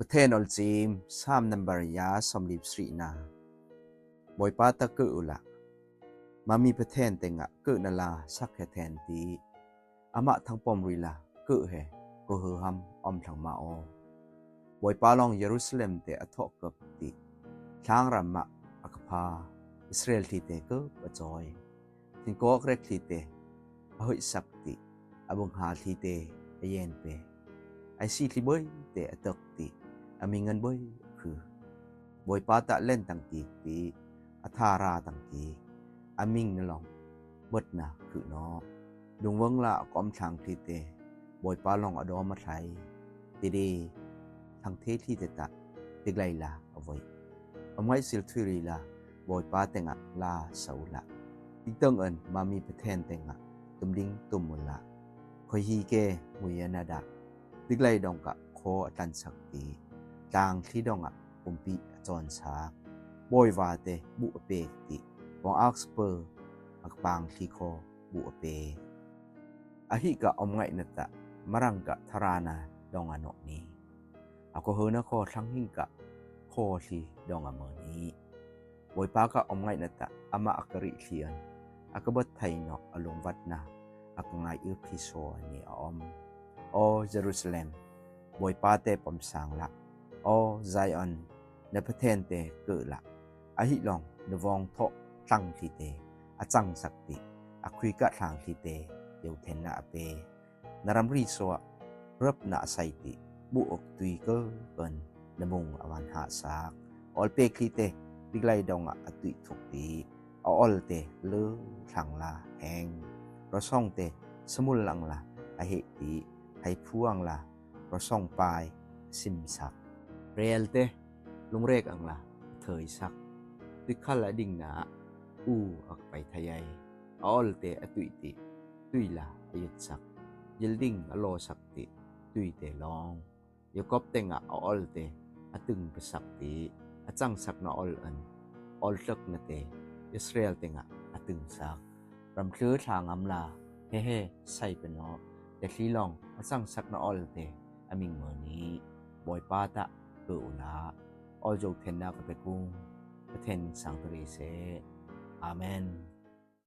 ປະເທນອອນຈີມ ຊາມນຳບາລະຍາ ຊອມລີບສຣີນາ. ບອຍປາຕະເກີອຸລະ ມາມີປະເທນແຕງະເກີນະລາ ສັກແຄແທນຕີ ອາມະທັງປອມຣີລາ ເກີແຮ ໂກເຮີຮຳ ອອມທັງມາອໍ. ບອຍປາລອງເຢຣູຊາເລັມເຕ ອະເທາະເກີບຕິ ທາງຣາມະ ອາກະພາ ອິດສະຣາເອລທີເຕ ເກີບອະຈອຍ ທິນໂກອກເຣກທີເຕ ອະເຮີອິສັກຕິ ອະເບິງຫາທີເຕ ອະເຢນເປ ໄອຊີທີເບີຍເຕ ອະເຕີກຕິ ອະມິງເງິນເບີຍຄື ບອຍປາຕະເລັນຕັງກີກຕິ ອະທາຣາຕັງກີກ ອະມິງນະລອງ ເບິດນາຄືເນາະ ດຸງເວີງລາ ອາກອມທາງທີເຕ ບອຍປາລອງອະດໍມະໄທ ຕິດີ ທັງເທທີເຕຕະ ຕິກໄລລາ ອະໄວ ອຳໄງຊິລທຸຍລີລາ ບອຍປາແຕງະລາ ຊາອຸລະ ຕິກເຕີງເອິນ ມາມີປະເທນແຕງະ ຕຸມດິງຕຸມມຸນລະ ຄອຍຮີເກ ມຸຍຍະນາດາ ຕິກໄລດອງກະ ໂຄອະຕັນສັກຕິ ຕາງທີດອງອະ ປຸມປິອະຈອນສາກ ບອຍວາເຕ ບຸອະເປກະຕິ ບອງອາກສະເປີ ອາກະປາງທີໂຄ ບຸອະເປ ອະຫິກະ ອອມໄງນະຕະ ມະຣັງກະ ທະຣານາ ດອງອະເນາະນີ ອາໂກເຮີນະໂຄ ທັງຫິງກະ ໂຄທີດອງອະເມີນີ ບອຍປາກະ ອອມໄງນະຕະ ອາມະອາກະຣິທີເອິນ ອາກະເບິດໄທເນາະ ອາລົງວັດນາ ອາກະງາຍອືພີໂຊ ອາເນອາອອມ ອໍເຢຣູຊາເລັມ ບອຍປາເຕປອມສາງລະ ອໍໄຊອອນ ນະປະເທນເຕເກີລະ ອະຫິລອງ ນະວອງເທາະຕັງທີເຕ ອາຈັງສັກຕິ ອາຄຸຍກະທາງທີເຕ ເຢວເທນນະອະເປ ນາຣຳຣີໂຊ ເຣິບນະໄຊຕິ ບຸອົກຕຸຍເກີເອິນ ນະມຸງອະວັນຫະສາກ ອອລເປກລີເຕ ດິກໄລດອງອະ ອະຕຸຍທຸກຕີ ອາອອລເຕ ເລີທັງລາແຮງ ຣອຊອງເຕ ສະມຸນລັງລາ ອາເຮຕິ ໄຮພູອັງລາ ຣອຊອງປາຍ ຊິມສັກ ເຣລເຕ ລຸງເຣກອັງລາ ເທີຍສັກ ຕິກຄະລະດິງນາ ອູອາກໄປທະໄຍ ອາອອລເຕ ອະຕຸຍຕິ ຕຸຍລາ ອາຍຸດສັກ ຍິລດິງ ອາໂລສັກຕິ ຕຸຍເຕລອງ ຢາກອບເຕັງອະ ອາອອລເຕ ອະຕຶງປະສັກຕິ ອາຈັງສັກນະອອລເອິນ ອອລເຕີກນະເຕ ອິດສະຣາເອລເຕັງອະ ອາຕຶງສັກ ຣຳເທີທາງອຳລາ ເຮເຮ ໄຊປະເນາະ ແຕ່ທີລອງ ອາຈັງສັກນະອອລເຕ ອາມິງເມີນີ ບອຍປາຕະເກີອຸລາ ອອລໂຈເທນນາກະເປກຸງ ປະເທນສັງຕະເຣເຊ ອາເມນ.